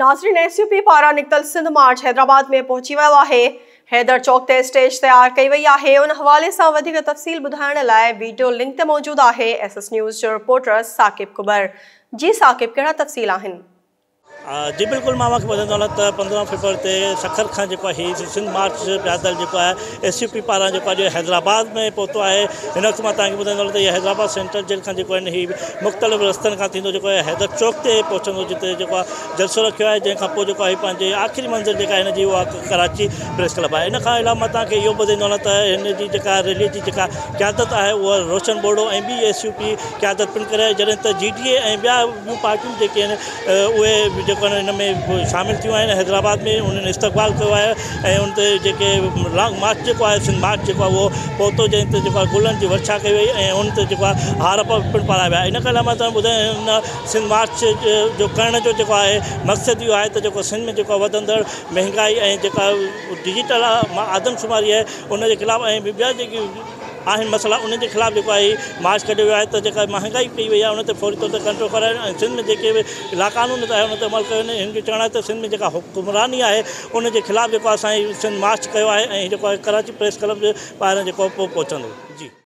ناظرين S U P پاران نڪتل سنڌ مارچ حيدرآباد ۾ پهچي ويو آهي، حيدر چوڪ تي اسٽيج تيار ڪئي وئي آهي، ان حوالي سان وڌيڪ تفصيل ٻڌائڻ لاء ويڊيو لنڪ تي موجود آهي ايس ايس نيوز جو رپورٽر ثاقب ڪٻر. جي ثاقب ڪهڙا تفصيل آهن؟ جي بلڪل مان اوهان کي ٻڌائيندو هلان ته 15 فيبروري تي سکر کان جيڪو آهي هي سنڌ مارچ پيادل جيڪو آهي ايس يو پي پاران جيڪو اڄ حيدرآباد ۾ پهتو آهي. هن وقت مان توهان کي ٻڌائيندو هلان ته هي حيدرآباد سينٽرل جيل کان جيڪو آهي هي مختلف رستن کان ٿيندو جيڪو آهي حيدر چوڪ تي پهچندو جتي جيڪو آهي جلسو رکيو آهي، جنهن کان پوء جيڪو آهي پنهنجي آخري منزل جيڪا هن جي اها ڪراچي پريس ڪلب آهي. ان کان علاوه مان توهان کي اهو ٻڌائيندو هلان ته هن جي جيڪا ريلي جي جيڪا قيادت آهي اها روشن ٻوڙو ۽ ٻي ايس يو پي قيادت پڻ ڪري آهي، جڏهن ته جي ڊي اي ۽ ٻيا ٻيون پارٽيون جيڪي آهن اهي جيڪو آهن ان ۾ شامل ٿيون آهن. حيدرآباد ۾ انهن استقبال ڪيو آهي ۽ ان تي جيڪي لانگ مارچ جيڪو آهي سنڌ مارچ جيڪو آهي اهو پهتو، جنهن تي جيڪو آهي گلن جي ورڇا ڪئي وئي ۽ ان تي جيڪو آهي هار پڻ پارايا ويا. ان کان علاوه مان توهان ٻڌايان ان سنڌ مارچ جو ڪرڻ جو جيڪو آهي مقصد اهو آهي ته جيڪو سنڌ ۾ جيڪو وڌندڙ مهنگائي ۽ جيڪا ڊجيٽل آدمشماري آهي ان جي خلاف ۽ ٻيا جيڪي آهن مسئلا انهن جي خلاف جيڪو آهي مارچ ڪڍيو ويو آهي ته جيڪا مهانگائي ڪئي وئي آهي ان تي فوري طور تي ڪنٽرول ڪرايو وڃي ۽ سنڌ ۾ جيڪي به لاقانونيت آهي ان تي عمل ڪيو وڃي. هن جو چوڻ آهي ته سنڌ ۾ جيڪا حڪمراني آهي ان جي خلاف جيڪو اسان هي سنڌ مارچ ڪيو آهي ۽ جيڪو آهي ڪراچي پريس ڪلب جي ٻاهران جيڪو پهچندو. جي.